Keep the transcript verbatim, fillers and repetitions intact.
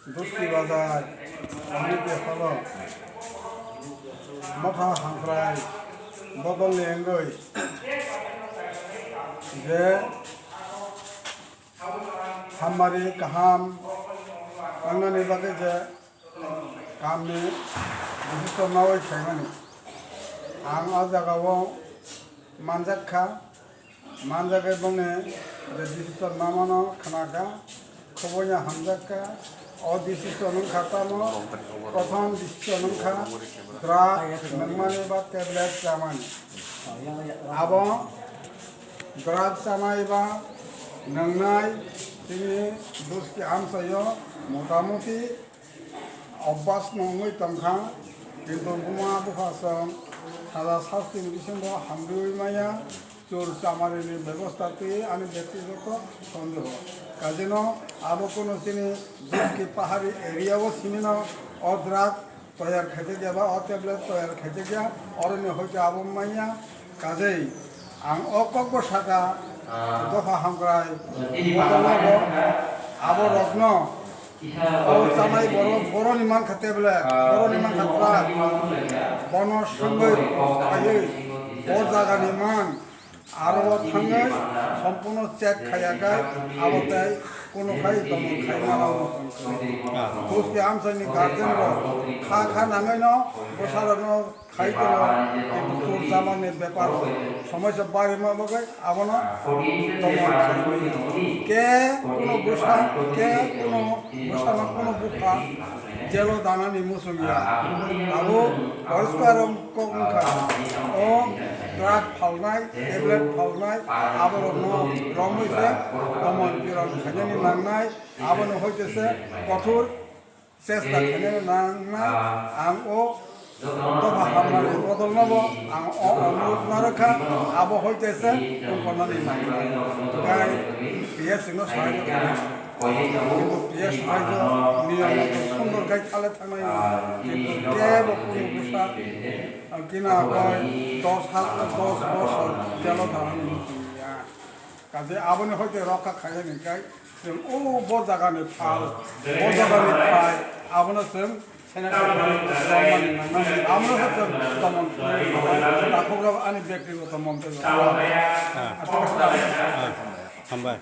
Dusti bazar, Amiti holo, motha hamkrai, bodolni wngwi je hammari kaham wngnani bagwi je kamni decision nawi khaimani. Ang o jagao manjak kha, manjak khe bongni je decision mamano khna kha, khubuino hamjak kha. O decision wng kha tamo, prothom decision wng kha drug nungmani ba tablet chamani. Abo drug chanai ba nungnai chini Dusti amchaio motamuti obas no wngwi tongkha, kintu buma bupha song saja sasti ni bisingo hamriwi maya, chur chamarini bebosta twi ani bektigoto sondeho. Kajeno abo kuno chini Dusti pahari area o simino o drug toyar khaijak ya ba o tablet toyar khaijak ya, oroni hoite abo manya. Kajei ang o kokbo saka, dopha hamkrai, abo rokno o chanai borok, boroni mankha tablet, boroni mankha drug, bono swngwi phaiwi o jagani man aro o thangwi sompurno check khaiya khe abo tei kuno khai tomon khai mano. Dusti amchaini guardian rok kha kha nangwi no bwsarokno khai tongo, kintu chur chamani bepar somoisa barima bagwi abono tomon khai maya. Ke kuno bwsa, ke kuno bwsano kuno bupha jelo danani muchung ya. Abo poriskar kok wngkha. O drug phalnai, tablet phalnai, aborokno romwi se tomon piron khainani nangnai, abono hoite se kothor chesta khainani nangnai. Ang o dopha hamnani bodolnobo ang o onurodh narwkha, abo hoite se tongkholnani nangnai. Tei P S no sahai rwkha. Kintu P S sahai niyom moto sundor khai thale thangnai, kintu kebo kunu bwsa Ang kina koi dos ha-, dos bosor jelo thanani muchung ya. Kaje aboni hoite rokha khaiyani kai chwng o bo jagani phal, bo jagani phai, abono chwng sena khaiyani, abono se chwng tomon khaiyani. Takhuk rok ani bektigoto montoi rok. Ah, ah, hambai.